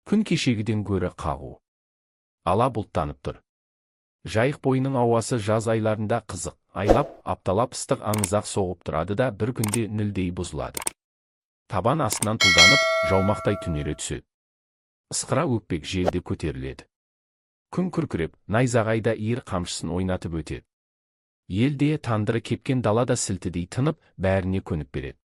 Күн кешегіден гөрі қағу. Ала бұлттанып тұр. Жайық бойының ауасы жаз айларында қызық, айлап, апталап ыстық аңызақ соғып тұрады да, бір күнде нілдей бұзылады. Табан астынан тұлданып, жаумақтай түнере түседі. Ысқыра өкпек жел де көтеріледі. Күн күркіреп, найзағай да иір қамшысын ойнатып өтеді. Ел де, тандыры кепкен дала да сілтідей тынып, бәріне көніп береді.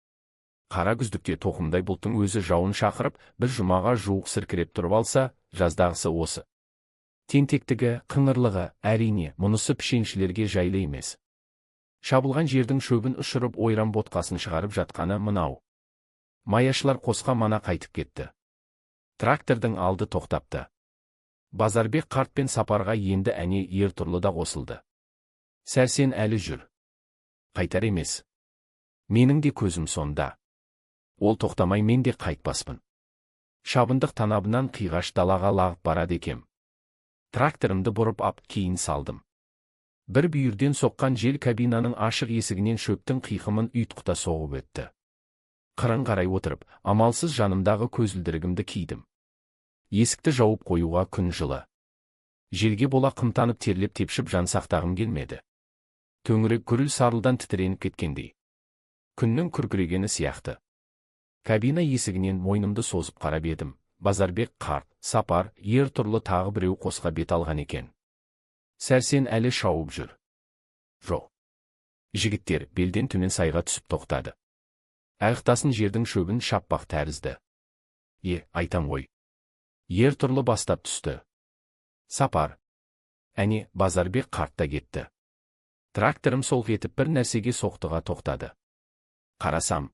Қара күздікте тоқымдай бұлттың өзі жауын шақырып, бір жұмаға жуық сіркіреп тұрып алса, жаздағысы осы. Тентектігі, қыңырлығы, әрине, мұнысы пішеншілерге жайлы емес. Шабылған жердің шөбін ұшырып, ойран ботқасын шығарып жатқаны мынау. Маяшылар қосқа мана қайтып кетті. Трактордың алды тоқтапты. Базарбек қарт пен Сапарға енді әне Ертұрлы да қосылды. Сәрсен әлі жүр. Қайтар емес. Менің де көзім сонда. Ол тоқтамай, мен де қайтпаспын. Шабындық танабынан қиғаш далаға лағып барады екем. Тракторымды бұрып ап, кейін салдым. Бір бүйірден соққан жел кабинаның ашық есігінен шөптің қиқымын ұйтқыта соғып өтті. Қырын қарай отырып, амалсыз жанымдағы көзілдірігімді кидім. Есікті жауып қоюға күн жылы. Желге бола қымтанып, терлеп тепшіп жан сақтағым келмеді. Төңірек гүріл сарылдан тітіреніп кеткендей. Күннің күркірегені сияқты. Кабина есігінен мойнымды созып қарап едім. Базарбек қарт, Сапар, Ертұрлы, тағы біреу қосқа бет алған екен. Сәрсен әлі шауып жүр. Жоқ. Жігіттер белден төмен сайға түсіп тоқтады. Аяқтасын жердің шөбін шаппақ тәрізді. Е, айтам ғой. Ертұрлы бастап түсті. Сапар. Әне, Базарбек қарт та кетті. Тракторым солқ етіп бір нәрсеге соқтыға тоқтады. Қарасам,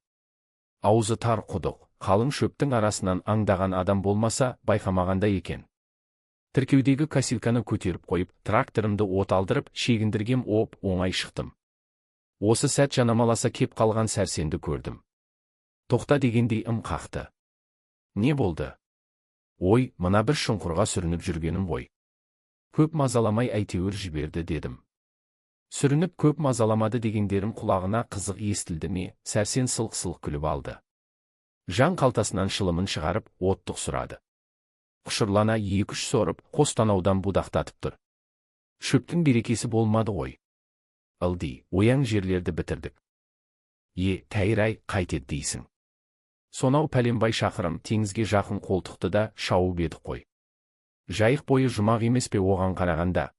аузы тар құдық, қалың шөптің арасынан аңдаған адам болмаса, байқамағандай екен. Тіркеудегі косилканы көтеріп қойып, тракторымды от алдырып, шегіндіргем, оп оңай шықтым. Осы сәт жанамаласа кеп қалған Сәрсенді көрдім. Тоқта дегендей ым қақты. Не болды? Ой, мына бір шұңқырға сүрініп жүргенім ғой. Көп мазаламай әйтеуір жіберді дедім. Сүрініп көп мазаламады дегендерім құлағына қызық естілді ме, Сәрсен сылқ-сылқ күліп алды. Жан қалтасынан шылымын шығарып, оттық сұрады. Құшырлана екі-үш сорып, қос танаудан будақтатып тұр. Шөптің берекесі болмады ғой. Ылди, ояң жерлерді бітірдік. Е, тәйір-ай, қайтеді дейсің. Сонау пәленбай шақырым теңізге жақын қолтықты да шауып едік қой. Жайық бойы жұмақ емес пе оған қарағанда?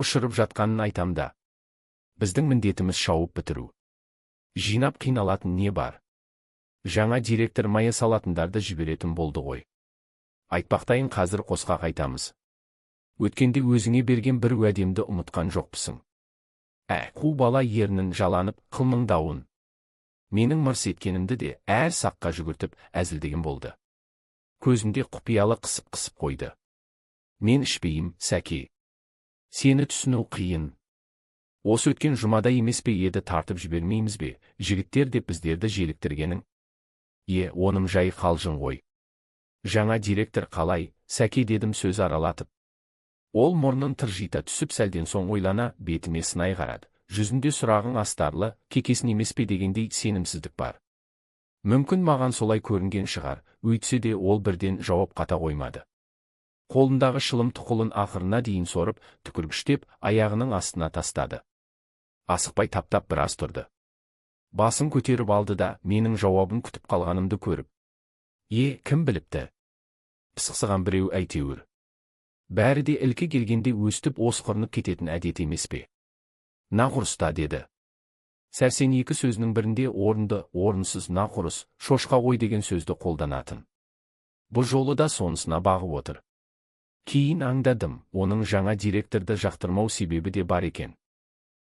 Ұшырып жатқанын айтам да. Біздің міндетіміз шауып бітіру. Жинап қиналатын не бар? Жаңа директор мая салатындарды жіберетін болды ғой. Айтпақтайын, қазір қосқа қайтамыз. Өткенде өзіңе берген бір уәдемді ұмытқан жоқпысың. Ә, қу бала ернін жаланып, қылмыңдауын. Менің мырс еткенімді де әр саққа жүгіртіп, әзілдеген болды. Көзінде құпиялы қысып-қысып қойды. Мен ішпеймін, Сәке. Сені түсіну қиын. Осы өткен жұмада емес пе еді, тартып жібермейміз бе, жігіттер деп біздерді желіктіргенің? Е, оным жай қалжың ғой. Жаңа директор қалай, Сәке, дедім сөз аралатып. Ол мұрнын тыржита түсіп, сәлден соң ойлана бетіме сынай қарады. Жүзінде сұрағың астарлы, кекесін емес пе дегендей сенімсіздік бар. Мүмкін, маған солай көрінген шығар, өйтсе де ол бірден жауап қата қоймады. Қолындағы шылым тұқылын ақырына дейін сорып, түкіргіштеп, аяғының астына тастады. Асықпай таптап біраз тұрды. Басын көтеріп алды да, менің жауабын күтіп қалғанымды көріп: «Е, кім біліпті? Пысықсыған біреу әйтеуір. Бәрі де ілкі келгенде өстіп осқырынып кететін әдет емес пе? Нақұрыста», – деді. Сәрсен екі сөзінің бірінде орынды, орынсыз нақұрыс, шошқа ғой деген сөзді қолданатын. Бұл жолы да сонысына бағып отыр. Кейін аңдадым, оның жаңа директорды жақтырмау себебі де бар екен.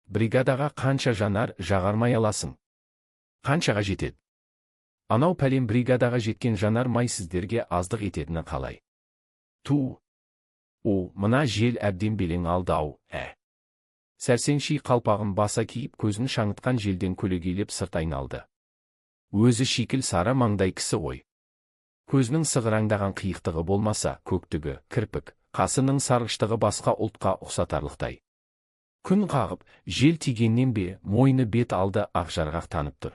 Бригадаға қанша жанар жағармай аласың? Қаншаға жетеді? Анау пәлен бригадаға жеткен жанар май сіздерге аздық ететіні қалай? Ту. О, мына жел әбден белең алды ау, ә. Сәрсен ши қалпағын баса киіп, көзін шаңытқан желден көлегейлеп сырт айналды. Өзі шикіл сары маңдай кісі ғой. Көзінің сығыраңдаған қиықтығы болмаса, көктігі, кірпік, қасының сарғыштығы басқа ұлтқа ұқсатарлықтай. Күн қағып, жел тигеннен бе, мойны бет алды ақ жарғақтанып тұр.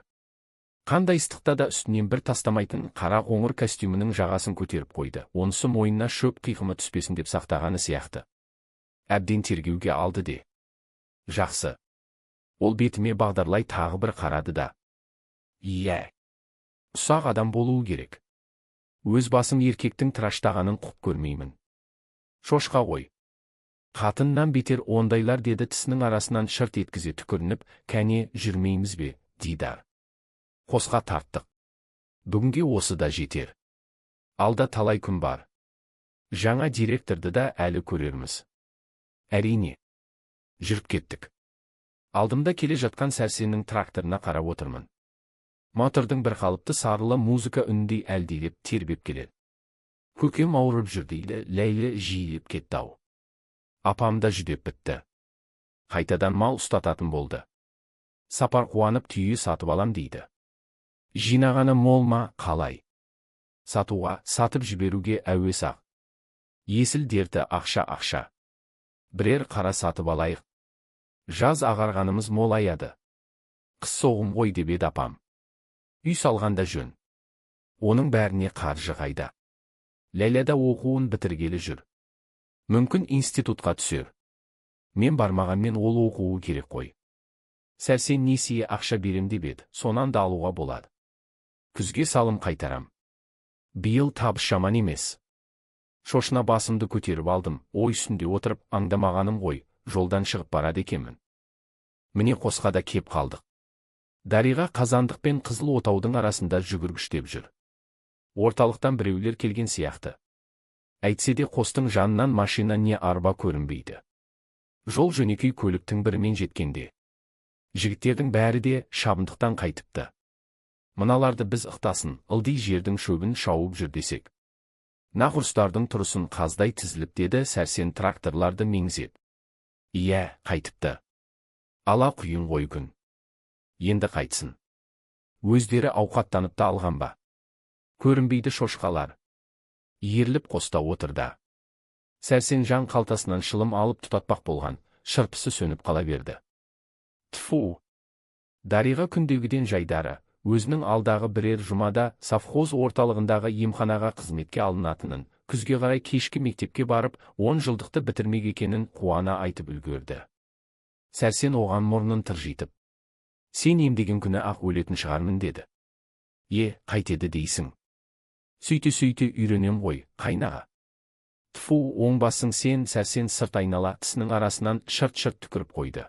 Қандай ыстықта да үстінен бір тастамайтын қара қоңыр костюмінің жағасын көтеріп қойды. Онысы мойнына шөп қиқымы түспесін деп сақтағаны сияқты. Әбден тергеуге алды де. Жақсы. Ол бетіме бағдарлай тағы бір қарады да. Иә. Ұсақ адам болуы керек. Өз басым еркектің тыраштағанын құп көрмеймін. Шошқа ғой. Қатыннан бетер ондайлар, деді тісінің арасынан шырт еткізе түкірініп, кәне, жүрмейміз бе, Дидар. Қосқа тарттық. Бүгінге осы да жетер. Алда талай күн бар. Жаңа директорды да әлі көрерміз. Әрине. Жүріп кеттік. Алдымда келе жатқан Сәрсеннің тракторына қарап отырмын. Мотордың бір қалыпты сарылы музыка үніндей әлдилеп тербеп келеді. Көкем ауырып жүр дейді, Ләйлі жиілеп кетті-ау. Апам да жүдеп бітті. Қайтадан мал ұстататын болды. Сапар қуанып түйе сатып алам дейді. Жинағаны мол ма, қалай? Сатуға, сатып жіберуге әуес-ақ. Есіл дерті ақша, ақша. Бірер қара сатып алайық. Жаз ағарғанымыз молаяды. Қыс соғым ғой деп еді апам. Үй салғанда жөн. Оның бәріне қаржы қайда? Ләйлә да оқуын бітіргелі жүр. Мүмкін, институтқа түсер. Мен бармағанмен ол оқуы керек қой. Сәрсен несие ақша берем деп еді, сонан да алуға болады. Күзге салым қайтарам. Биыл табыс жаман емес. Шошына басымды көтеріп алдым, ой үстінде отырып, аңдамағаным ғой, жолдан шығып барады екенмін. Міне, қосқа да кеп қалдық. Дариға қазандық пен қызыл отаудың арасында жүгіргіштеп жүр. Орталықтан біреулер келген сияқты. Әйтсе де қостың жанынан машина не арба көрінбейді. Жол жөнекей көліктің бірімен жеткенде. Жігіттердің бәрі де шабындықтан қайтыпты. Мыналарды біз ықтасын, ылди жердің шөбін шауып жүр десек. Нақұрыстардың тұрысын қаздай тізіліп, деді Сәрсен тракторларды меңзеп. Иә, қайтыпты. Ала құйын ғой күн. Енді қайтсын. Өздері ауқаттанып та алған ба? Көрінбейді шошқалар. Иіріліп қоста отыр да. Сәрсен жан қалтасынан шылым алып тұтатпақ болған, шырпысы сөніп қала берді. Тфу! Дариға күндегіден жайдары, өзінің алдағы бірер жұмада совхоз орталығындағы емханаға қызметке алынатынын, күзге қарай кешкі мектепке барып, 10 жылдықты бітірмек екенін қуана айтып үлгерді. Сәрсен оған мұрнын тыржитып: «Сен емдеген күні ақ өлетін шығармын», – деді. Е, қайтеді дейсің. Сөйте-сөйте үйренем ғой, қайнаға. Тфу, оңбасың сен, Сәрсен сырт айнала тісінің арасынан шырт-шырт түкіріп қойды.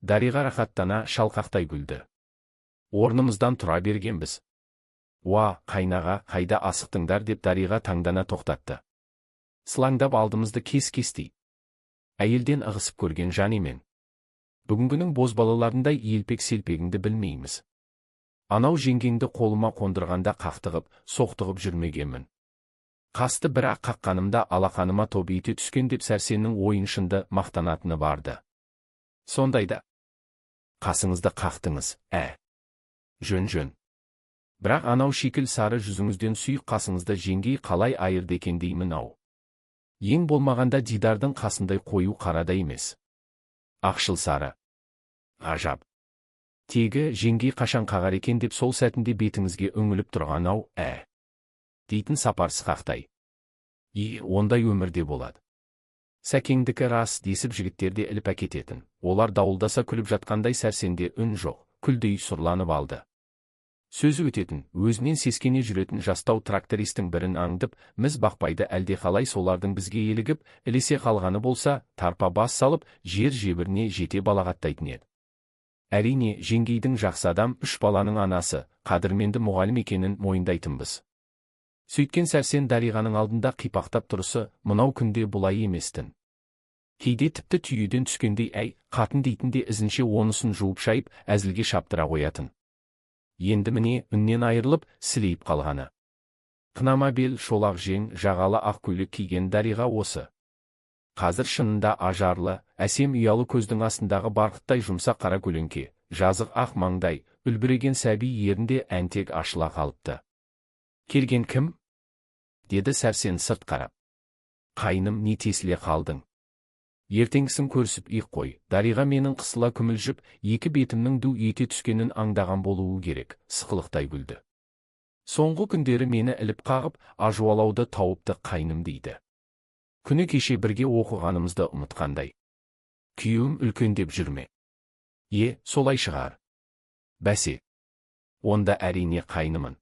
Дариға рахаттана шалқақтай күлді. Орнымыздан тұра бергенбіз. Уа, қайнаға, қайда асықтыңдар, деп Дариға таңдана тоқтатты. Сылаңдап алдымызды кес-кестей. Әйелден ығысып көрген жан емен. Бүгінгінің бозбалаларындай елпек-селпегіңді білмейміз. Анау жеңгеңді қолыма қондырғанда қақтығып, соқтығып жүрмегенмін. Қасты бір-ақ қаққанымда алақаныма топ ете түскен, деп Сәрсеннің ойыншынды мақтанатыны барды. Сондайда. Қасыңызды қақтыңыз, ә. Жөн-жөн. Бірақ анау шикіл сары жүзіңізден сұйық қасыңызды жеңгей қалай айырды екен деймін ау. Ең болмағанда Дидардың қасындай қою қарада емес. Ақшыл сары. Ғажап. Тегі жеңгей қашан қағар екен деп сол сәтінде бетіңізге үңіліп тұрған ау, ә. Дейтін Сапар сықақтай. Е, ондай өмірде болады. Сәкеңдікі рас, десіп жігіттер де іліп әкететін. Олар дауылдаса күліп жатқандай Сәрсенде үн жоқ, күлдей сұрланып алды. Сөзі өтетін, өзінен сескене жүретін жастау трактористің бірін аңдып, міз бақпайды. Әлде қалай солардың бізге елігіп, ілесе қалғаны болса, тарпа бас салып, жер жебіріне жете балағаттайтын еді. Әрине, жеңгейдің жақсы адам, үш баланың анасы, қадірменді мұғалім екенін мойындайтынбыз. Сөйткен Сәрсен Дариғаның алдында қипақтап тұрысы мынау күнде бұлай еместін. Кейде тіпті түйеден түскендей әй, қатын дейтін де ізінше онысын жуып-шайып, әзілге шаптыра қоятын. Енді міне үннен айырылып, сілейіп қалғаны. Қынама бел, шолақ жең, жағалы ақ көйлек киген Дариға осы. Қазір шынында ажарлы, әсем ұялы көздің астындағы барқыттай жұмсақ қара көлеңке, жазық ақ маңдай, үлбіреген сәби ерінде әнтек ашыла қалыпты. Келген кім? Деді Сәрсен сырт қарап. Қайным, не тесіле қалдың? Ертеңгісін көрісіп ек қой, Дариға менің қысыла күмілжіп, екі бетімнің ду ете түскенін аңдаған болуы керек, сықылықтай күлді. Соңғы күндері мені іліп қағып, ажуалауды тауыпты қайным дейді. Күні кеше бірге оқығанымызды ұмытқандай. Күйеуім үлкен деп жүрме. Е, солай шығар. Бәсе. Онда әрине қайнымын.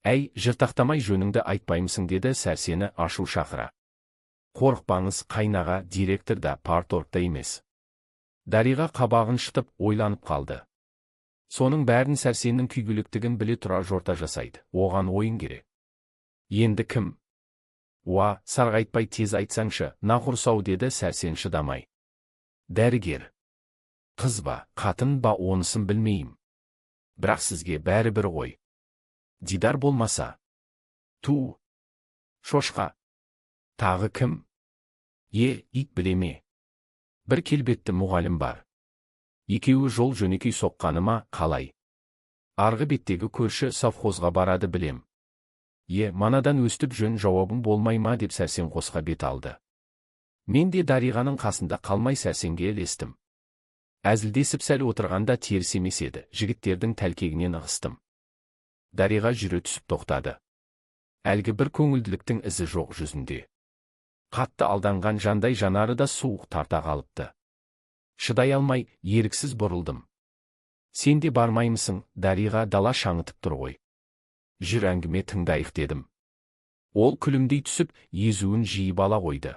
Әй, жыртақтамай жөніңді айтпаймысың, деді Сәрсені ашу шақыра. Қорықпаңыз, қайнаға, директор да, парторг та емес. Дариға қабағын шытып, ойланып қалды. Соның бәрін Сәрсеннің күйгелектігін біле тұра жорта жасайды. Оған ойын керек. Енді кім? Уа, сарғайтпай тез айтсаңшы, нақұрсау, деді Сәрсен шыдамай. Дәрігер. Қыз ба, қатын ба, онысын білмеймін. Бірақ сізге бәрібір ғой. Дидар болмаса. Ту. Шошқа. Тағы кім? Е, ит біле ме? Бір келбетті мұғалім бар. Екеуі жол жөнекей соққаны ма, қалай? Арғы беттегі көрші совхозға барады, білем. Е, манадан өстіп жөн жауабың болмай ма, деп Сәрсен қосқа бет алды. Мен де Дариғаның қасында қалмай Сәрсенге ілестім. Әзілдесіп сәл отырғанда теріс емес еді, жігіттердің тәлкегінен ығыстым. Дариға жүре түсіп тоқтады. Әлгі бір көңілділіктің ізі жоқ жүзінде. Қатты алданған жандай жанары да суық тарта қалыпты. Шыдай алмай, еріксіз бұрылдым. Сен де бармаймысың, Дариға, дала шаңытып тұр ғой. Жүр, әңгіме тыңдайық, дедім. Ол күлімдей түсіп, езуін жиып ала қойды.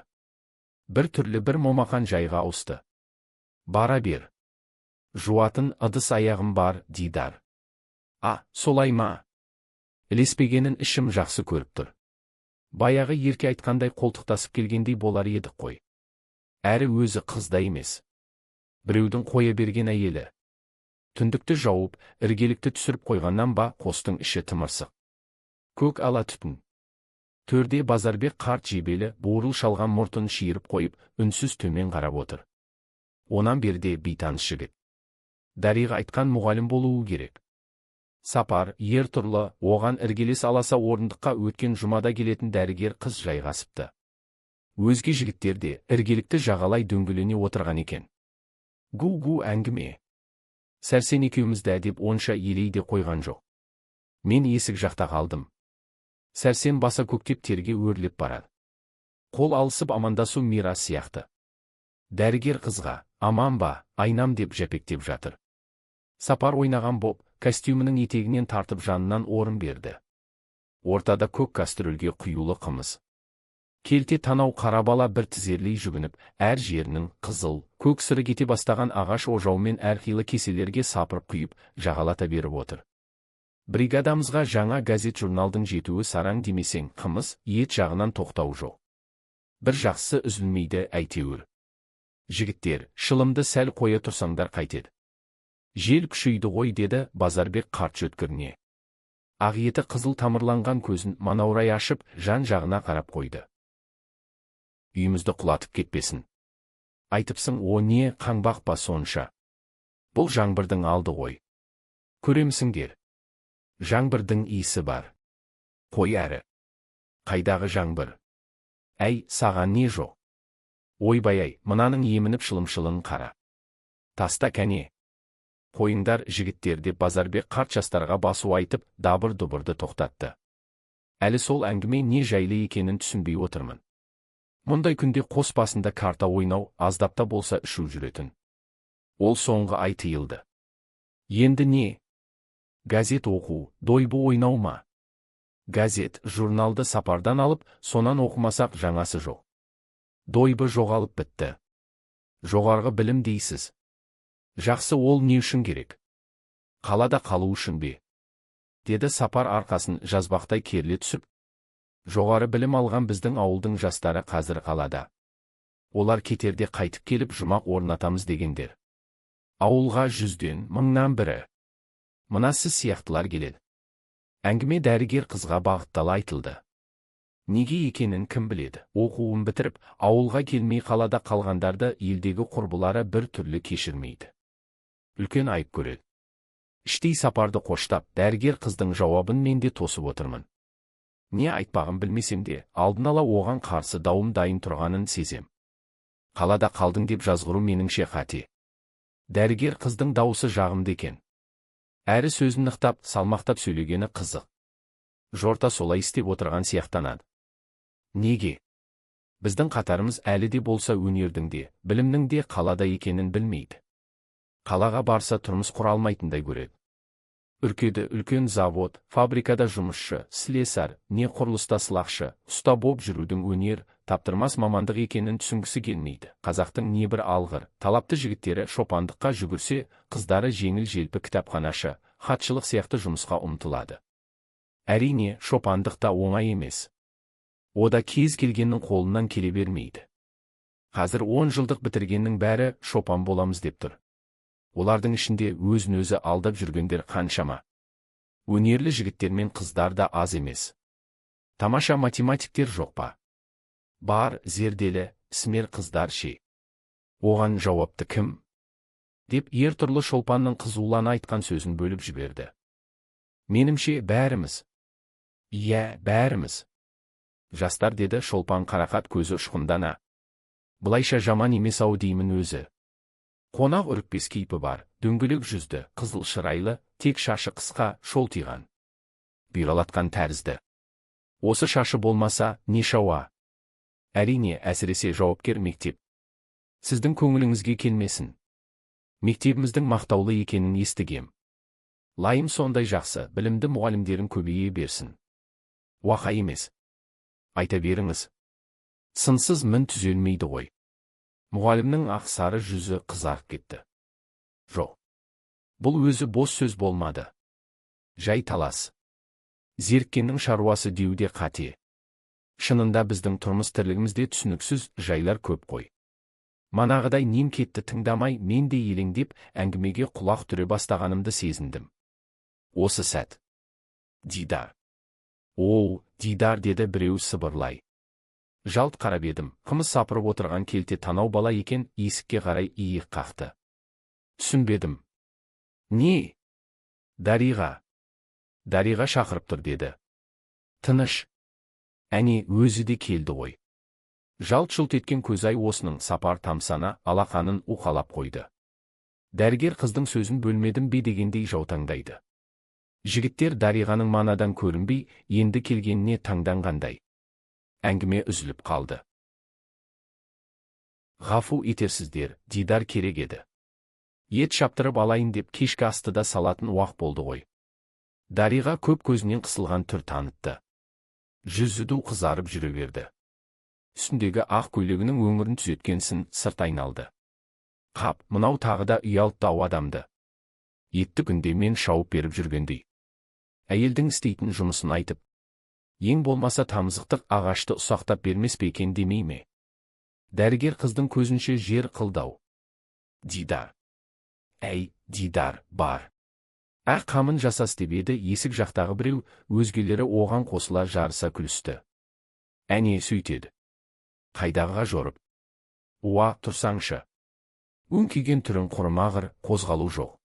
Бір түрлі бір момақан жайға ауысты. Бара бер. Жуатын ыдыс аяғым бар, Дидар. А, солай ма? Ілеспегенін ішім жақсы көріп тұр. Баяғы Ерке айтқандай, қолтықтасып келгендей болар едік қой. Әрі өзі қыз да емес. Біреудің қоя берген әйелі. Түндікті жауып, іргелікті түсіріп қойғаннан ба, қостың іші тымырсық. Көк ала түтін. Төрде Базарбек қарт жебелі, буырыл шалған мұртын шиырып қойып, үнсіз төмен қарап отыр. Онан берде бейтаныс жігіт. Дариға айтқан мұғалім болуы керек. Сапар, ер тұрлы, оған іргелес аласа орындыққа өткен жұмада келетін дәрігер қыз жайғасыпты. Өзге жігіттер де іргелікті жағалай дөңгелене отырған екен. Гу-гу әңгіме. Сәрсен екеумізді әдеп онша елей де қойған жоқ. Мен есік жақта қалдым. Сәрсен баса көктеп терге өрлеп барады. Қол алысып амандасу мирас сияқты. Дәрігер қызға, аман ба, айнам, деп жәпектеп жатыр. Сапар ойнаған боп, костюмінің етегінен тартып жанынан орын берді. Ортада көк кастрюльге құюлы қымыз. Келте танау қара бала бір тізерлей жүгініп, әр жерінің қызыл, көк сыры кете бастаған ағаш ожаумен әрқилы кеселерге сапырып құйып, жағалата беріп отыр. Бригадамызға жаңа газет-журналдың жетуі сараң демесең, қымыз, ет жағынан тоқтау жоқ. Бір жақсы, үзілмейді әйтеуір. Жігіттер, шылымды сәл қоя тұрсаңдар қайтеді. Жел күшейді ғой, деді Базарбек қарт жөткіріне. Ақ еті қызыл тамырланған көзін манаурай ашып, жан жағына қарап қойды. Үйімізді құлатып кетпесін. Айтыпсың, о не, қаңбақ па сонша? Бұл жаңбырдың алды ғой. Көремісіңдер? Жаңбырдың иісі бар. Қой әрі. Қайдағы жаңбыр? Әй, саған не жоқ? Ойбай-ай, мынаның емініп шылымшылын қара. Таста кәне. Қойыңдар, жігіттер, деп Базарбек қарт жастарға басу айтып, дабыр-дұбырды тоқтатты. Әлі сол әңгіме не жайлы екенін түсінбей отырмын. Мұндай күнде қос басында карта ойнау, аздап та болса ішу жүретін. Ол соңғы ай тыйылды. Енді не? Газет оқу, дойбы ойнау ма? Газет, журналды Сапардан алып, сонан оқымасақ жаңасы жоқ. Дойбы жоғалып бітті. Жоғарғы білім дейсіз. Жақсы, ол не үшін керек? Қалада қалу үшін бе? Деді Сапар арқасын жазбақтай керіле түсіп. Жоғары білім алған біздің ауылдың жастары қазір қалада. Олар кетерде қайтып келіп жұмақ орнатамыз дегендер. Ауылға 100-ден, 1000-нан бірі. Мына сіз сияқтылар келеді. Әңгіме дәрігер қызға бағыттала айтылды. Неге екенін кім біледі? Оқуын бітіріп, ауылға келмей қалада қалғандарды елдегі құрбылары бір түрлі кешірмейді. Үлкен айып көреді. Іштей Сапарды қоштап, дәрігер қыздың жауабын мен де тосып отырмын. Не айтпағын білмесем де, алдын ала оған қарсы дауым дайын тұрғанын сезем. Қалада қалдың деп жазғыру меніңше қате. Дәрігер қыздың дауысы жағымды екен. Әрі сөзін нықтап, салмақтап сөйлегені қызық. Жорта солай істеп отырған сияқтанады. Неге? Біздің қатарымыз әлі де болса өнердің де, білімнің де қалада екенін білмейді. Қалаға барса, тұрмыс құра алмайтындай көреді. Үркеді үлкен завод, фабрикада жұмысшы, слесарь, не құрылыста сылақшы, ұста боп жүрудің өнер, таптырмас мамандық екенін түсінгісі келмейді. Қазақтың небір алғыр, талапты жігіттері шопандыққа жүгірсе, қыздары жеңіл-желпі кітапханашы, хатшылық сияқты жұмысқа ұмтылады. Әрине, шопандық та оңай емес. О да кез келгеннің қолынан келе бермейді. Қазір 10 жылдық бітіргеннің бәрі шопан боламыз деп тұр. Олардың ішінде өзін-өзі алдап жүргендер қаншама. Өнерлі жігіттер мен қыздар да аз емес. Тамаша математиктер жоқ па? Бар, зерделі, ісмер қыздар ше? Оған жауапты кім? Деп Ертұрлы Шолпанның қызулана айтқан сөзін бөліп жіберді. Менімше, бәріміз. Иә, бәріміз. Жастар, деді Шолпан қарақат көзі ұшқындана. Былайша жаман емес ау деймін өзі. Қонақ үрікпес кейпі бар, дөңгелек жүзді, қызыл шырайлы, тек шашы қысқа, шолтиған. Бұйралатқан тәрізді. Осы шашы болмаса, не шауа? Әрине, әсіресе жауапкер мектеп. Сіздің көңіліңізге келмесін. Мектебіміздің мақтаулы екенін естігем. Лайым сондай жақсы, білімді мұғалімдерің көбейе берсін. Уақа емес. Айта беріңіз. Сынсыз мін түзелмейді ғой. Мұғалімнің ақ сары жүзі қызарып кетті. Жоқ. Бұл өзі бос сөз болмады. Жай талас. Зеріккеннің шаруасы деу де қате. Шынында, біздің тұрмыс тірлігімізде түсініксіз жайлар көп қой. Манағыдай нем кетті тыңдамай, мен де елеңдеп, әңгімеге құлақ түре бастағанымды сезіндім. Осы сәт. «Дидар! Оу, Дидар!» – деді біреу сыбырлай. Жалт қарап едім, қымыз сапырып отырған келте танау бала екен, есікке қарай иек қақты. Түсінбедім. Не? Дариға. Дариға шақырып тұр деді. Тыныш. Әне, өзі де келді ғой. Жалт-жұлт еткен көзай осының. Сапар тамсана алақанын уқалап қойды. Дәрігер қыздың сөзін бөлмедім бе дегендей жаутаңдайды. Жігіттер Дариғаның манадан көрінбей, енді келгеніне таңданғандай. Әңгіме үзіліп қалды. Ғафу етерсіздер, Дидар керек еді. Ет шаптырып алайын деп, кешкі асты да салатын уақ болды ғой. Дариға көп көзінен қысылған түр танытты. Жүзі ду қызарып жүре берді. Үстіндегі ақ көйлегінің өңірін түзеткенсін, сырт айналды. Қап, мынау тағы да ұялтты ау адамды. Етті күнде мен шауып беріп жүргендей. Әйелдің істейтін жұмысын айтып, ең болмаса тамызықтық ағашты ұсақтап бермес пе екен демей ме? Дәрігер қыздың көзінше жер қылды-ау. Дидар. Әй, Дидар, бар. Ақ қамын жасас, деп еді есік жақтағы біреу, өзгелері оған қосыла жарыса күлісті. Әне, сөйтеді. Қайдағыға жорып. Уа, тұрсаңшы. Өңкиген түрің құрымағыр, қозғалу жоқ.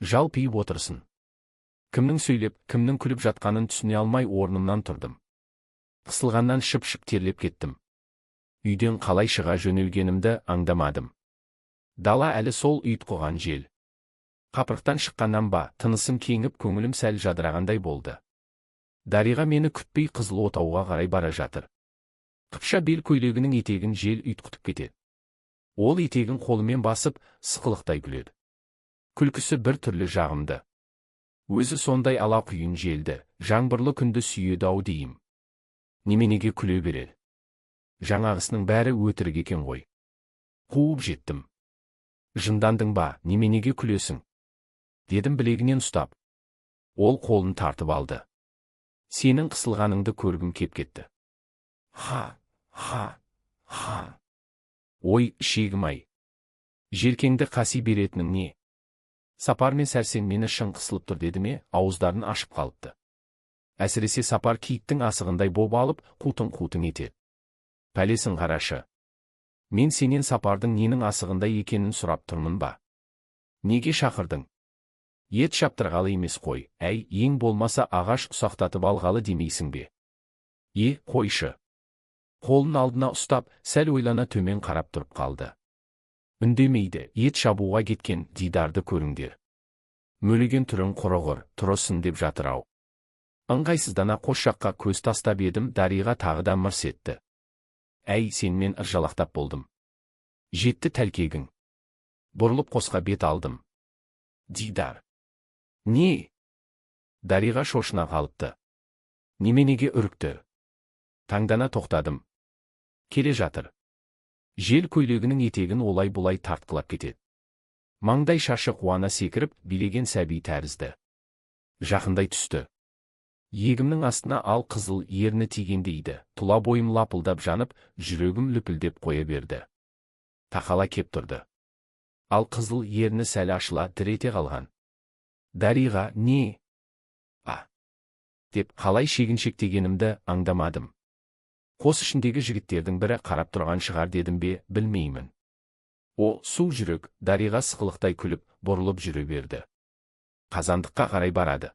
Жалпиып отырсын. Кімнің сөйлеп, кімнің күліп жатқанын түсіне алмай орнымнан тұрдым. Қысылғаннан шып-шып терлеп кеттім. Үйден қалай шыға жөнелгенімді аңдамадым. Дала әлі сол ұйтқыған жел. Қапырықтан шыққаннан ба, тынысым кеңіп, көңілім сәл жадырағандай болды. Дариға мені күтпей, қызыл отауға қарай бара жатыр. Қыпша бел көйлегінің етегін жел ұйтқытып кетеді. Ол етегін қолымен басып, сықылықтай күледі. Күлкісі бір түрлі жағымды. Өзі сондай ала құйын желді, жаңбырлы күнді сүйеді ау деймін. Неменеге күле береді? Жаңағысының бәрі өтірік екен ғой. Қуып жеттім. «Жындандың ба, неменеге күлесің?» – дедім білегінен ұстап. Ол қолын тартып алды. «Сенің қысылғаныңды көргім кеп кетті. Ха, ха, ха! Ой, ішегім-ай! Желкеңді қаси беретінің не?» Сапар мен Сәрсен мені шын қысылып тұр деді ме, ауыздарын ашып қалыпты. Әсіресе Сапар киіктің асығындай боп алып, қутың-қутың етеді. Пәлесін қарашы. Мен сенен Сапардың ненің асығындай екенін сұрап тұрмын ба? Неге шақырдың? Ет шаптырғалы емес қой, әй, ең болмаса ағаш ұсақтатып алғалы демейсің бе? Е, қойшы. Қолын алдына ұстап, сәл ойлана төмен қарап тұрып қалды. Үндемейді, ет шабуға кеткен Дидарды көріңдер. Мөлиген түрің құрығыр, тұрысын деп жатыр-ау. Ыңғайсыздана қос жаққа көз тастап едім, Дариға тағы да мырс етті. Әй, сенмен ыржалақтап болдым. Жетті тәлкегің. Бұрылып қосқа бет алдым. Дидар. Не? Дариға шошына қалыпты. Неменеге үрікті? Таңдана тоқтадым. Келе жатыр. Жел көйлегінің етегін олай-бұлай тартқылап кетеді. Маңдай шашы қуана секіріп, билеген сәби тәрізді. Жақындай түсті. Иегімнің астына ал қызыл ерні тигендей еді, тұла бойым лапылдап жанып, жүрегім лүпілдеп қоя берді. Тақала кеп тұрды. Ал қызыл ерні сәл ашыла дір ете қалған. Дариға, не? А? Деп қалай шегіншектегенімді аңдамадым. Қос ішіндегі жігіттердің бірі қарап тұрған шығар дедім бе, білмеймін. О, су жүрек, Дариға сықылықтай күліп, бұрылып жүре берді. Қазандыққа қарай барады.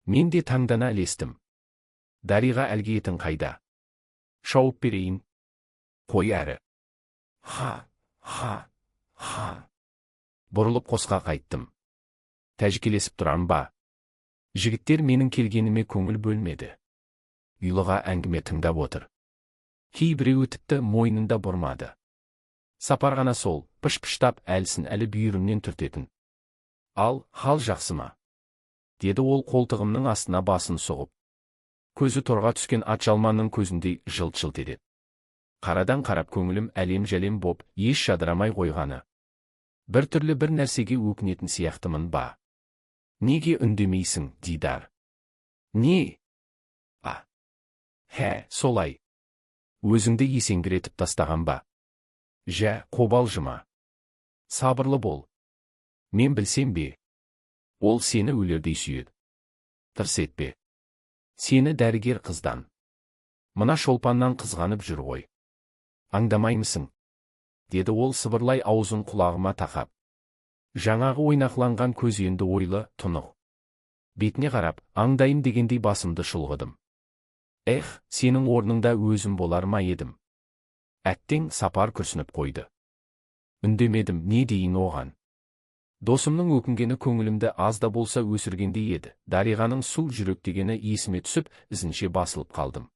Мен де таңдана ілестім. Дариға, әлгі етің қайда? Шауып берейін. Қой әрі. Ха, ха, ха. Бұрылып қосқа қайттым. Тәжікелесіп тұрам ба? Жігіттер менің келгеніме көңіл бөлмеді. Ұйлыға әңгіме тыңдап отыр. Кейбіреуі тіпті мойнында бұрмады. Сапар ғана сол, пыш-пыштап әлсін әлі бүйірімнен түртетін. Ал, хал жақсы ма? Деді ол қолтығымның астына басын сұғып. Көзі торға түскен атжалманның көзіндей жылт-жылт етеді. Қарадан қарап көңілім әлем-жәлем боп, еш жадырамай қойғаны. Бір түрлі бір нәрсеге өкінетін сияқтымын ба? Неге үндемейсің, Дидар? Не? А? Хә, солай. Өзіңді есеңгіретіп тастаған ба? Жә, қобалжыма. Сабырлы бол. Мен білсем бе? Ол сені өлердей сүйеді. Тырс етпе. Сені дәрігер қыздан. Мына Шолпаннан қызғанып жүр ғой. Аңдамаймысың? Деді ол сыбырлай аузын құлағыма тақап. Жаңағы ойнақланған көз енді ойлы, тұнық. Бетіне қарап, аңдайым дегендей басымды шұлғыдым. Эх, сенің орныңда өзім болар ма едім? Әттең, Сапар күрсініп қойды. Үндемедім, не дейін оған? Досымның өкінгені көңілімді аз да болса өсіргендей еді. Дариғаның су жүрек дегені есіме түсіп, ізінше басылып қалдым.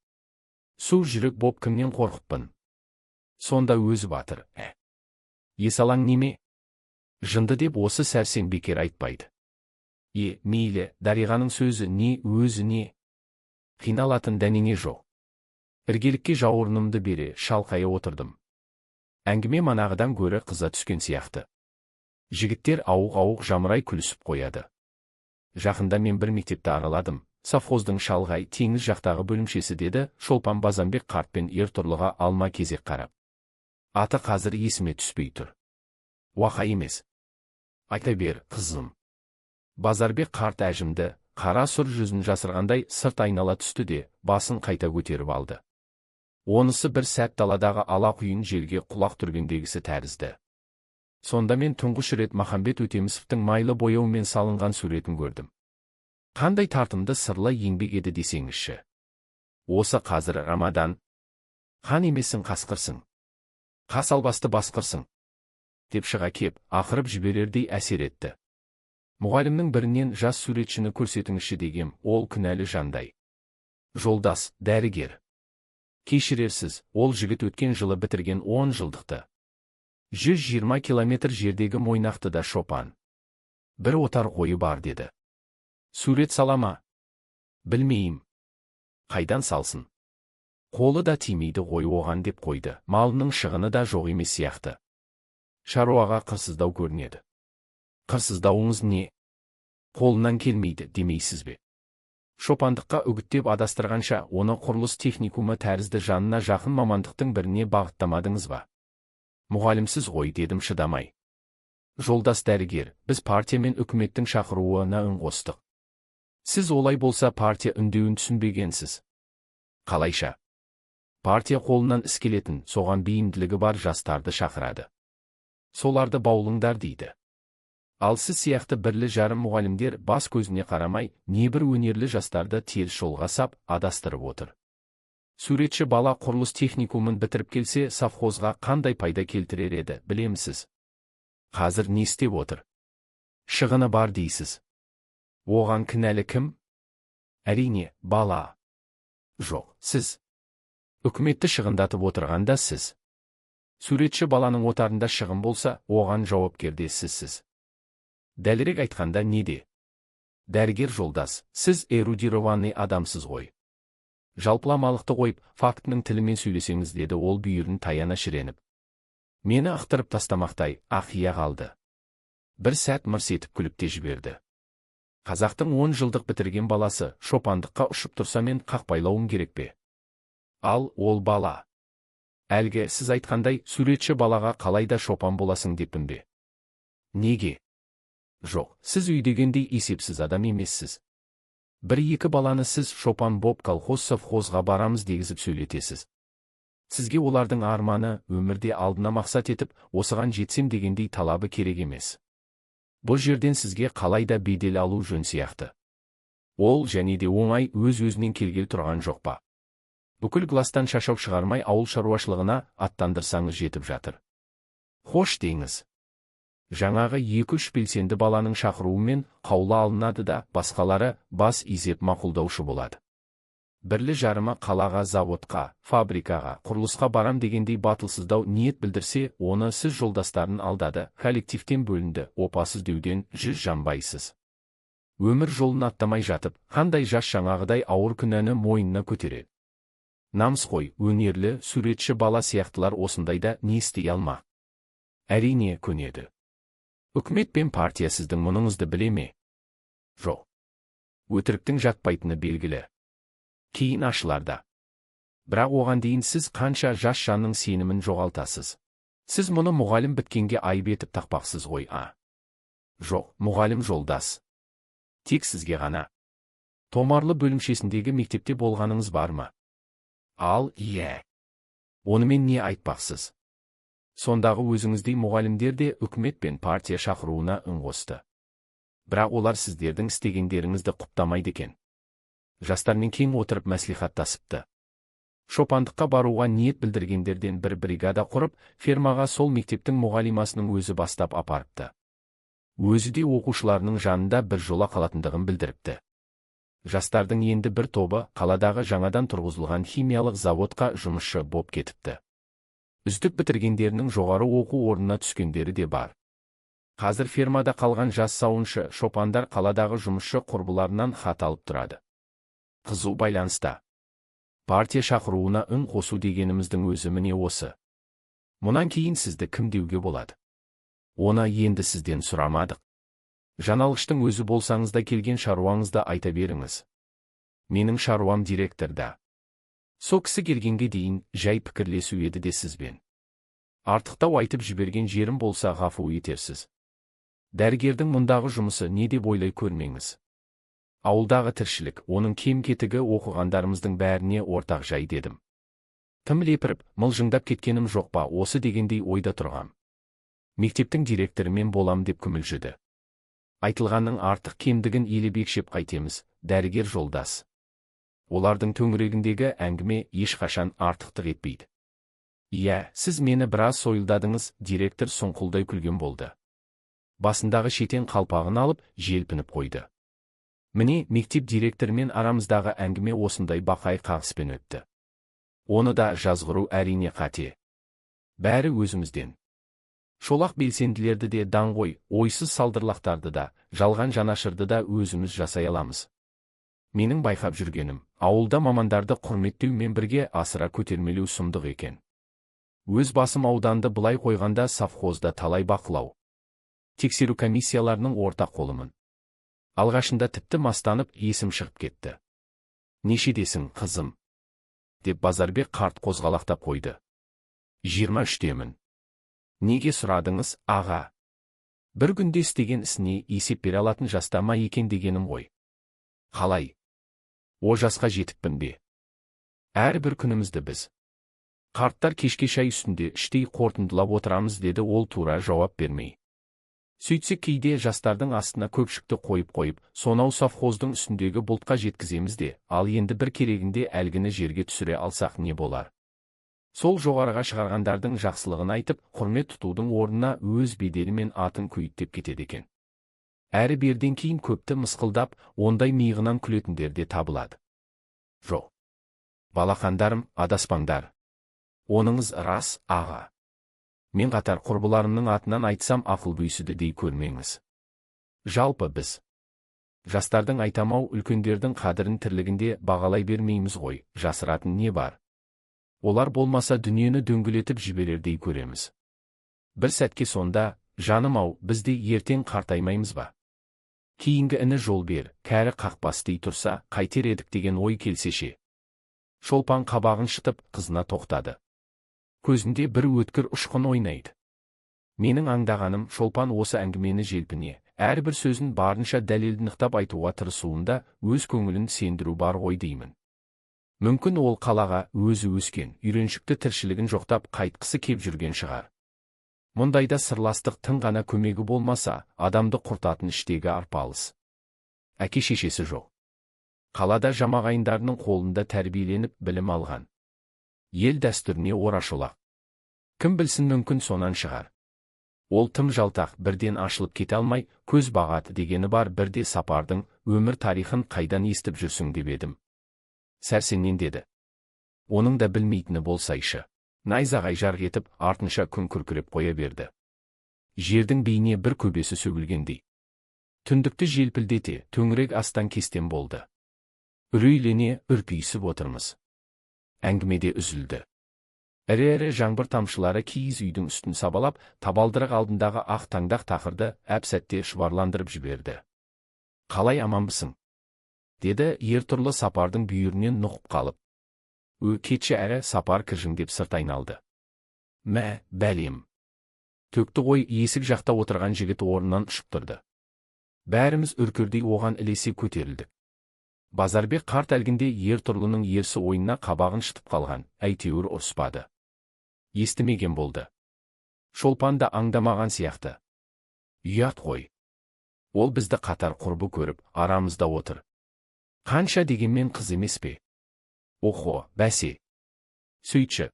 Су жүрек боп кімнен қорқыппын? Сонда өзі батыр, ә. Есалаң неме? Жынды деп осы Сәрсен бекер айтпайды. Е, мейлі, Дариғаның сөзі не, өзі не? Қиналатын дәнеңе жоқ. Іргелікке жауырынымды бере, шалқая отырдым. Әңгіме манағыдан гөрі қыза түскен сияқты. Жігіттер ауық-ауық жамырай күлісіп қояды. Жақында мен бір мектепті араладым. Совхоздың шалғай теңіз жақтағы бөлімшесі, деді Шолпан Базанбек қартпен Ертұрлыға алма кезек қарап. Аты қазір есіме түспей тұр. Уақа емес. Айта бер, қызым. Базарбек қарт әжімді, қара сұр жүзін жасырғандай сырт айнала түсті де, басын қайта көтеріп алды. Онысы бір сәт даладағы ала құйын желге құлақ түргендегісі тәрізді. Сонда мен тұңғыш рет Махамбет Өтемісовтің майлы бояумен салынған суретін көрдім. Қандай тартымды сырлы еңбек еді десеңізші. Осы қазір Рамадан. Хан емесің, қасқырсың. Қас албасты басқырсың. Деп шыға кеп, ақырып жіберердей әсер етті. Мұғалімнің бірінен жас суретшіні көрсетіңізші дегем, ол күнәлі жандай. Жолдас, дәрігер. Кешірерсіз, ол жігіт өткен жылы бітірген 10 жылдықты. 120 километр жердегі Мойнақтыда шопан. Бір отар қойы бар деді. Сурет салама? Білмейім. Қайдан салсын? Қолы да тимейді ғой оған деп қойды. Малының шығыны да жоқ емес сияқты. Шаруаға қырсыздау көрінеді. Қырсыздауыңыз не? Қолынан келмейді демейсіз бе? Шопандыққа үгіттеп адастырғанша, оны құрылыс техникумы тәрізді жанына жақын мамандықтың біріне бағыттамадыңыз ба? Мұғалімсіз ғой, дедім шыдамай. Жолдас дәрігер, біз партия мен үкіметтің шақыруына үн қостық. Сіз олай болса партия үндеуін түсінбегенсіз. Қалайша? Партия қолынан іс келетін, соған бейімділігі бар жастарды шақырады. Соларды баулыңдар дейді. Ал сіз сияқты бірлі жарым мұғалімдер бас көзіне қарамай, небір өнерлі жастарды теріс жолға сап, адастырып отыр. Суретші бала құрылыс техникумын бітіріп келсе, совхозға қандай пайда келтірер еді, білемісіз? Қазір не істеп отыр? Шығыны бар дейсіз. Оған кінәлі кім? Әрине, бала. Жоқ, сіз. Үкіметті шығындатып отырған да сіз. Суретші баланың отарында шығын болса, оған жауапкер де сізсіз. Дәлірек айтқанда неде? Дәрігер жолдас, сіз эрудированный адамсыз ғой. Жалпыламалықты қойып, фактінің тілімен сөйлесеңіз, деді ол бүйірін таяна шіреніп. Мені ықтырып тастамақтай, ақия қалды. Бір сәт мырс етіп күліп те жіберді. Қазақтың 10 жылдық бітірген баласы шопандыққа ұшып тұрса, мен қақпайлауым керек пе? Ал ол бала. Әлгі сіз айтқандай суретші балаға қалай да шопан боласың деппін бе? Неге? Жоқ, сіз үйдегендей есепсіз адам емессіз. Бір-екі баланы сіз шопан боп колхоз, совхозға барамыз дегізіп сөйлетесіз. Сізге олардың арманы, өмірде алдына мақсат етіп, осыған жетсем дегендей талабы керек емес. Бұл жерден сізге қалай да бедел алу жөн сияқты. Ол және де оңай өз-өзінен келгел тұрған жоқ па? Бүкіл класстан шашау шығармай, ауыл шаруашылығына аттандырсаңыз, жетіп жатыр. Хош деңіз. Жаңағы екі-үш белсенді баланың шақыруымен қаулы алынады да, басқалары бас изеп мақұлдаушы болады. Бірлі жарымы қалаға, заводқа, фабрикаға, құрылысқа барам дегендей батылсыздау ниет білдірсе, оны сіз жолдастарын алдады, коллективтен бөлінді, опасыз деуден жүз жанбайсыз. Өмір жолын аттамай жатып, қандай жас жаңағыдай ауыр күнәні мойнына көтереді? Намыс қой, өнерлі, суретші бала сияқтылар осындайда не істей алмақ? Әрине, көнеді. Үкімет пен партия сіздің мұныңызды біле ме? Жоқ. Өтіріктің жатпайтыны белгілі. Кейін ашыларда. Бірақ оған дейін сіз қанша жас жанның сенімін жоғалтасыз. Сіз мұны мұғалім біткенге айып етіп тақпақсыз ғой, а? Жоқ, мұғалім жолдас. Тек сізге ғана. Томарлы бөлімшесіндегі мектепте болғаныңыз бар ма? Ал, иә. Онымен не айтпақсыз? Сондағы өзіңіздей мұғалімдер де үкімет пен партия шақыруына үн қосты. Бірақ олар сіздердің істегендеріңізді құптамайды екен. Жастармен кең отырып мәслихаттасыпты. Шопандыққа баруға ниет білдіргендерден бір бригада құрып, фермаға сол мектептің мұғалимасының өзі бастап апарыпты. Өзі де оқушыларының жанында бір жола қалатындығын білдіріпті. Жастардың енді бір тобы қаладағы жаңадан тұрғызылған химиялық заводқа жұмысшы боп кетіпті. Үздік бітіргендерінің жоғары оқу орнына түскендері де бар. Қазір фермада қалған жас сауыншы, шопандар қаладағы жұмысшы құрбыларынан хат алып тұрады. Қызу байланыста. Партия шақыруына үн қосу дегеніміздің өзі міне осы. Мұнан кейін сізді кім деуге болады? Оны енді сізден сұрамадық. Жаналғыштың өзі болсаңыз да, келген шаруаңызды айта беріңіз. Менің шаруам директорда. Со кісі келгенге дейін жай пікірлесу еді де сізбен. Артықтау айтып жіберген жерім болса, ғафу етерсіз. Дәрігердің мұндағы жұмысы не деп ойлай көрмеңіз. Ауылдағы тіршілік, оның кем-кетігі оқығандарымыздың бәріне ортақ жай дедім. Тым лепіріп, мылжыңдап кеткенім жоқ па осы дегендей ойда тұрғам. Мектептің директоры мен болам деп күмілжіді. Айтылғанның артық кемдігін елеп екшеп қайтеміз, дәрігер жолдас? Олардың төңірегіндегі әңгіме ешқашан артықтық етпейді. Иә, сіз мені біраз сойылдадыңыз, директор сұңқылдай күлген болды. Басындағы шетен қалпағын алып, желпініп қойды. Міне, мектеп директорымен арамыздағы әңгіме осындай бақай қағыспен өтті. Оны да жазғыру, әрине, қате. Бәрі өзімізден. Шолақ белсенділерді де, даңғой, ойсыз салдырлақтарды да, жалған жанашырды да өзіміз жасай аламыз. Менің байқап жүргенім, ауылда мамандарды құрметтеумен бірге асыра көтермелеу сұмдық екен. Өз басым ауданды былай қойғанда, совхозда талай бақылау, тексеру комиссияларының ортақ қолымын. Алғашында тіпті мастанып, есім шығып кетті. «Нешедесің, қызым?» деп Базарбек қарт қозғалақтап қойды. «23-темін. Неге сұрадыңыз, аға?» «Бір күнде істеген ісіне есеп бере алатын жаста ма екен дегенім ғой». «Қалай? О жасқа жетіппін бе?» «Әрбір күнімізді біз, қарттар, кешке шай үстінде іштей қорытындылап отырамыз», деді ол тура жауап бермей. Сөйтсек, кейде жастардың астына көпшікті қойып-қойып, сонау совхоздың үстіндегі бұлтқа жеткіземіз де, ал енді бір керегінде әлгіні жерге түсіре алсақ не болар? Сол жоғарыға шығарғандардың жақсылығын айтып, құрмет тұтудың орнына өз беделі мен атын күйіттеп кетеді екен. Әрі берден кейін көпті мысқылдап, ондай миығынан күлетіндер де табылады. Жоқ. Балақандарым, адаспаңдар. Оныңыз рас, аға. Мен қатар құрбыларымның атынан айтсам, ақыл бүйсіді дей көрмеңіз. Жалпы біз жастардың, айтамау, үлкендердің қадірін тірлігінде бағалай бермейміз ғой, жасыратын не бар? Олар болмаса, дүниені дөңгелетіп жіберердей көреміз. Бір сәтке сонда, жаным-ау, біз де ертең қартаймаймыз ба? Кейінгі іні жол бер, кәрі қақпас дей тұрса, қайтер едік деген ой келсе ше? Шолпан қабағын шытып, қызына тоқтады. Көзінде бір өткір ұшқын ойнайды. Менің аңдағаным, Шолпан осы әңгімені желпіне, әрбір сөзін барынша дәлелді нықтап айтуға тырысуында өз көңілін сендіру бар ғой деймін. Мүмкін, ол қалаға өзі өскен, үйреншікті тіршілігін жоқтап қайтқысы кеп жүрген шығар. Мұндайда сырластық тың ғана көмегі болмаса, адамды құртатын іштегі арпалыс. Әке шешесі жоқ. Қалада жамағайындарының қолында тәрбиеленіп, білім алған. Ел дәстүріне орашолақ. Кім білсін, мүмкін, сонан шығар. Ол тым жалтақ, бірден ашылып кете алмай, көз бағады дегені бар. Бірде Сапардың өмір тарихын қайдан естіп жүрсің деп едім. Сәрсеннен деді. Оның да білмейтіні болсайшы. Найзағай жарқ етіп, артынша күн күркіреп қоя берді. Жердің бейне бір көбесі сөгілгендей. Түндікті желпілдете, төңірек астан кестен болды. Үрейлене үрпиісіп отырмыз. Әңгімеде үзілді. Ірі-ірі жаңбыр тамшылары киіз үйдің үстін сабалап, табалдырық алдындағы ақ таңдақ тақырды әп-сәтте шұбарландырып жіберді. «Қалай, аманбысың?» деді Ертұрлы Сапардың бүйірінен нұқып қалып. Ө, кетші әрі, Сапар кіржіңдеп сырт айналды. Мә, бәлем. Төкті ғой, есік жақта отырған жігіт орнынан ұшып тұрды. Бәріміз үркердей оған ілесе көтерілдік. Базарбек қарт әлгінде Ертұрлының ерсі ойынына қабағын шытып қалған, әйтеуір ұрыспады. Естімеген болды. Шолпан да аңдамаған сияқты. Ұят қой. Ол бізді қатар құрбы көріп, арамызда отыр. Қанша дегенмен қыз емес пе? Охо, бәсе. Сөйтші.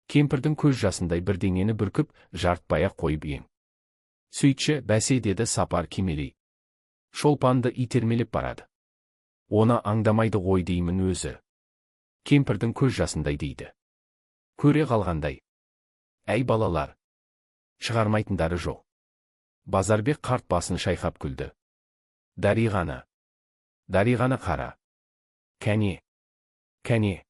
Кемпірдің көз жасындай бірдеңені бүркіп, жартпай-ақ қойып ең. Сөйтші, бәсе, деді Сапар кимелей. Шолпанды итермелеп барады. Оны аңдамайды ғой деймін өзі. Кемпірдің көз жасындай дейді. Көре қалғандай. Әй, балалар. Шығармайтындары жоқ. Базарбек қарт басын шайқап күлді. Дариғаны. Дариғаны қара. Кәне. Кәне.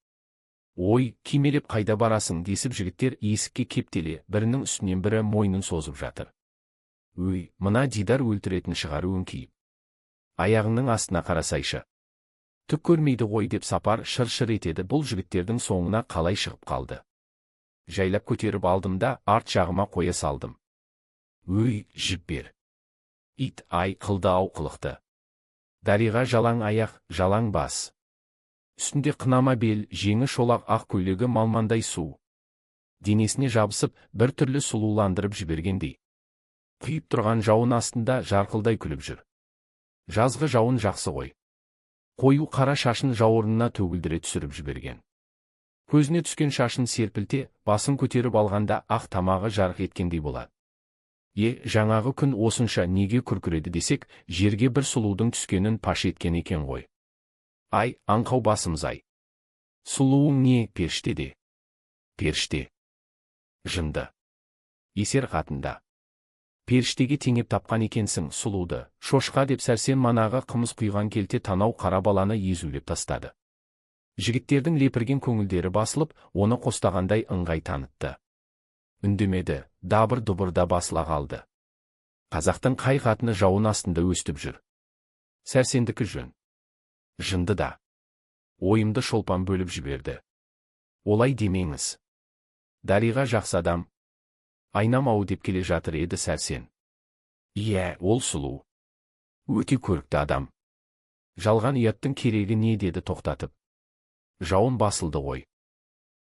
Ой, кимелеп қайда барасың десіп жігіттер есікке кептеле, бірінің үстінен бірі мойнын созып жатыр. Өй, мына Дидар өлтіретін шығар өңкиіп. Аяғыңның астына қарасайшы. Түк көрмейді ғой деп Сапар шыр-шыр етеді, бұл жігіттердің соңына қалай шығып қалды. Жайлап көтеріп алдым да, арт жағыма қоя салдым. Өй, жіп бер. Ит ай, қылды ау қылықты. Дариға жалаң аяқ, жалаң бас. Үстінде қынама бел, жеңі шолақ ақ көйлегі малмандай су. Денесіне жабысып, бір түрлі сұлуландырып жібергендей. Құйып тұрған жауын астында жарқылдай күліп жүр. Жазғы жауын жақсы ғой. Қою қара шашын жауырынына төгілдіре түсіріп жіберген. Көзіне түскен шашын серпілте, басын көтеріп алғанда ақ тамағы жарқ еткендей болады. Е, жаңағы күн осынша неге күркіреді десек, жерге бір сұлудың түскенін паш еткен екен ғой. Ай, аңқау басымыз ай. Сұлуың не, періште де. Періште. Жынды. Есер қатында. Періштеге теңеп тапқан екенсің сұлуды, шошқа, деп Сәрсен манағы қымыз құйған келте танау қара баланы езулеп тастады. Жігіттердің лепірген көңілдері басылып, оны қостағандай ыңғай танытты. Үндемеді, дабыр-дұбыр да басыла қалды. Қазақтың қай қатыны жауын астында өстіп жүр? Сәрсендікі жөн. Жынды да. Ойымды Шолпан бөліп жіберді. Олай демеңіз. Дариға жақсы адам. Айнам ау деп келе жатыр еді Сәрсен. Иә, ол сұлу. Өте көрікті адам. Жалған ұяттың керегі не, деді тоқтатып. Жауын басылды ғой.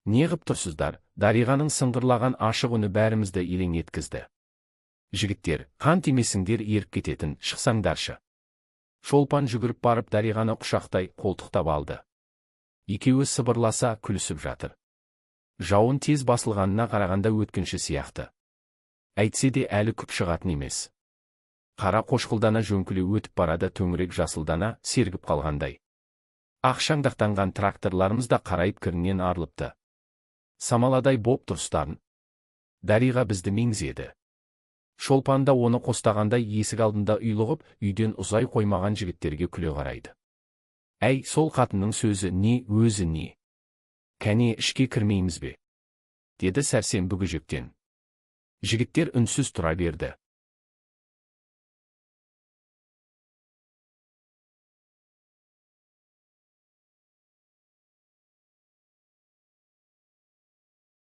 Неғып тұрсыздар? Дариғаның сыңғырлаған ашық үні бәрімізді елең еткізді. Жігіттер, қан тимесіңдер, еріп кететін, шықсаңдаршы. Шолпан жүгіріп барып Дариғаны құшақтай қолтықтап алды. Екеуі сыбырласа күлісіп жатыр. Жауын тез басылғанына қарағанда өткінші сияқты. Әйтсе де әлі күп шығатын емес. Қара қошқылдана жөңкіле өтіп барады, төңірек жасылдана сергіп қалғандай. Ақ шаңдақтанған тракторларымыз да қарайып, кірінен арылыпты. Самаладай боп тұрыстарын. Дариға бізді меңзеді. Шолпан да оны қостағандай есік алдында ұйлығып, үйден ұзай қоймаған жігіттерге күле қарайды. Әй, сол қатынның сөзі не, өзі не? Кәне, ішке кірмейміз бе? Деді Сәрсен бүгіжектен. Жігіттер үнсіз тұра берді.